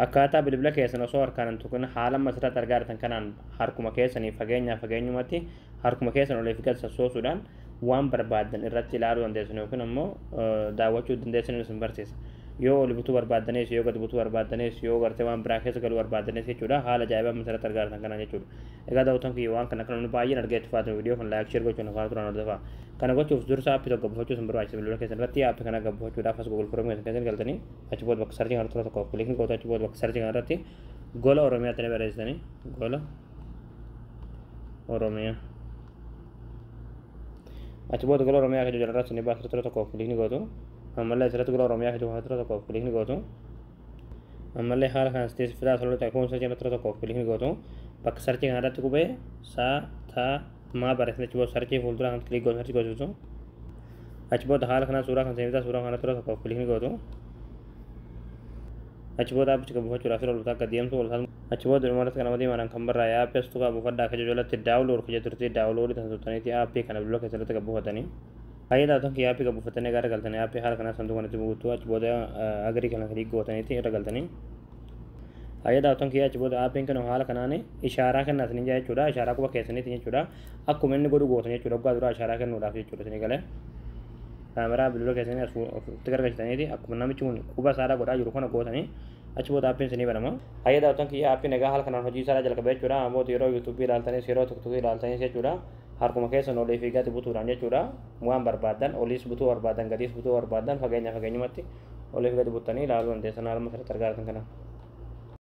Akkaataa bilbila keessan osoo harkaan hin tuqin haala amma asirratti argaa jirtan kanaan harkuma keessanii fageenyaa fageenyumatti harkuma keessan olii fi gad sossoosuudhaan waan barbaaddan irratti ilaaluu dandeessan yookiin ammoo daawwachuu dandeessan isin barsiisa. Yoo oli butuu barbaaddanis, yoo gad butuu barbaaddanis, yoo gartee waan biraa keessa galuu barbaaddanis jechuudha, haala ajaa'ibaa amma asirratti argaa jirtan kanaan jechuudha. Egaa daawwattoon kiyya, waan kana akka namni baay'een argee itti fayyadamu viidiyoo kana like, share gochuun afaan turan hordofaa. Kana gochuuf dursa aappii tokko buufachuu isin barbaachisa bilbila keessan irratti. Aappii kana buufachuudhaaf as Google Chrome keessan keessa galtanii, achi booda bakka search kana tura tokko click gootu. Achi booda bakka search kana irratti Gola Oromiyaatti ni barreessitanii, Gola Oromiyaa. Achi booda Gola Oromiyaa kan jedhu irratti ni baasa, tura tokko click gootu. Ammallee asirratti Gola Oromiyaa kan jedhu tura tokko click gootu. Ammallee haala kana sitti fidaa soloota kunuunsa jedhu tura tokko click gootu. Bakka search kana irratti qubee saa taa maa barreessanii, achi booda search fuuldura kan click gootu, search gootu. Achi booda haala kanaan suuraa kan seensaa suuraa kana tura tokko click gootu. Achi booda aappicha buufachuudhaaf yeroo akka deemtu ol. Achi booda dhumarratti kana deemaan kan barraa'e aappii as tuqaa buufadhaa akka jalatti download kan jedhu turte, download kan turtaniiti aappii kana bilbila keessatti kan buufatanii. Hayyee daawwattoon kiyya, aappii kan buufatanii gara galtanii aappii haala kanaa sanduuqa kanatti buutu. Achi booda agree kana click gootaniiti irra galtanii. Hayyee daawwattoon kiyya, achi booda aappiin kun haala kanaan ishaaraa kennaa isin jechuudha. Ishaaraa quba keessaniiti jechuudha. Akkuma inni godhu gootan jechuudha. Waggaa duraa ishaaraa kennuudhaaf jechuudha isin galee. Kaameraa bilbila keessanii as ofitti gargalchitaniiti akkuma namichi kun quba isaadhaa godhaa jiru kana gootanii, achi booda aappiin isinii banama. Hayyee daawwattoon kiyya, aappiin egaa haala kanaan hojii isaa jalqabee jechuudha. Ammoo yeroo yuutuubii ilaaltanis, yeroo tiktookii ilaaltanis jechuudha. Harkuma keessan olii fi gadi butuudhaan jechuudha. Waan barbaaddan oliis butuu barbaadan, gadiis butuu barbaadan, fageenya fageenyumatti olii fi gadi buttanii ilaaluu dandeessan haala asirratti argaa jirtan kana.